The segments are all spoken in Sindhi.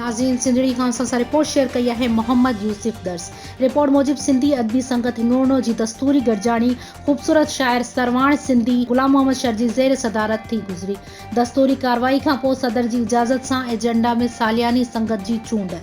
ناظرين سنڌڙي کان اسان سان رپورٽ شيئر ڪئي آهي محمد يوسف درس رپورٽ موجب سنڌي ادبي سنگت هنڱورنو جي دستوري گڏجاڻي خوبصورت شاعر سرواڻ سنڌي غلام محمد شر جي زير صدارت ٿي گذري دستوري ڪارروائي کان پوء صدر جي اجازت سان ايجنڊا ۾ سالياني سنگت جي چونڊ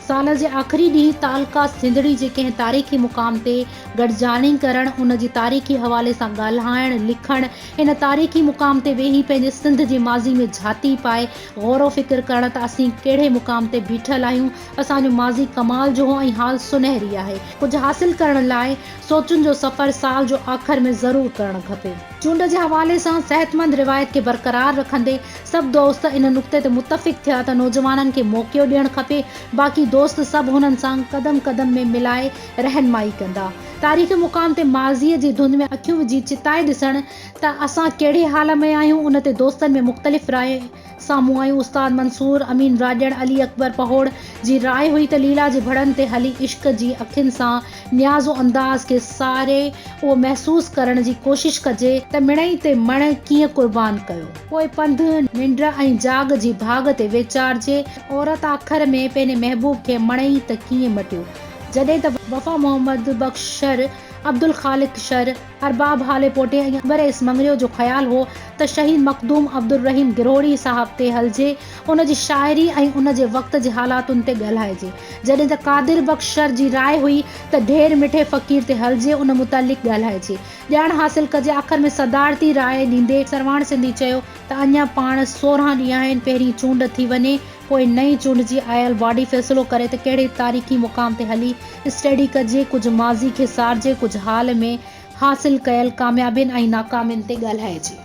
سال جي آخري ڏينهن تعلقه سنڌڙي جي ڪنهن تاريخي مقام تي گڏجاڻي ڪرڻ، ان جي تاريخي حوالي سان ڳالهائڻ، لکڻ، ان تاريخي مقام تي ويهي پنهنجي سنڌ جي ماضي ۾ جهاتي پائي غور و فڪر ڪرڻ ته اسين ڪهڙي مقام تي بيٺل آهيون، اسان جو ماضي ڪمال جو هو ۽ حال سنهري آهي. ڪجهه حاصل ڪرڻ لاء سوچن جو سفر سال جو آخر ۾ ضرور ڪرڻ کپي. چونڊ جي حوالي سان صحتمند روايت کي برقرار رکندي سڀ دوست ان نقطي تي متفق ٿيا ته نوجوانن کي موقعو ڏيڻ کپي، باقي دوست سڀ هنن سان قدم قدم ۾ ملائي رهنمائي ڪندا. تاريخي مقام تي ماضيء جي ڌنڌ ۾ اکيون وجهي چتائي ڏسڻ ته اسان ڪهڙي حال ۾ آهيون، ان تي دوستن ۾ مختلف راء سامهون آيون. استاد منصور امين راڄڙ، علي اڪبر پهوڙ جي راء هئي ته ليلا جي ڀڙن تي هلي عشق جي اکين سان نياز و انداز کي ساري اهو محسوس ڪرڻ جي ڪوشش ڪجي ته مڙئي تي مڻ ڪيئن قربان ڪيو. پوء پنڌ، ننڊ ۽ جاڳ جي ڀاڳ تي ويچارجي. عورت آخر ۾ پنهنجي محبوب کي مڻئي ته ڪيئن مٽيو. جڏهن ته وفا محمد بخش شر، عبدالخالق شر، ارباب هاليپوٽي ۽ اڪبر ايس مڱريو جو خيال هو ته شهيد مخدوم عبدالرحيم گرهوڙي صاحب تي هلجي، ان جي شاعري ۽ ان جي وقت جي حالاتن تي ڳالهائجي. جڏهن ته قادر بخش شر جي راء هئي ته ڍير مٺي فقير تي هلجي، ان متعلق ڳالهائجي، ڄاڻ حاصل ڪجي. آخر ۾ صدارتي راء ڏيندي سرواڻ سنڌي چيو ته اڃا پاڻ 16 ڏينهن آهن، پهرين چونڊ ٿي وڃي، پوء نئين چونڊجي آيل باڊي فيصلو ڪري ته ڪهڙي تاريخي مقام تي هلي اسٽڊي ڪجي، ڪجهه ماضي کي سارجي، ڪجهه حال ۾ حاصل ڪيل ڪاميابين ۽ ناڪامين تي ڳالهائجي.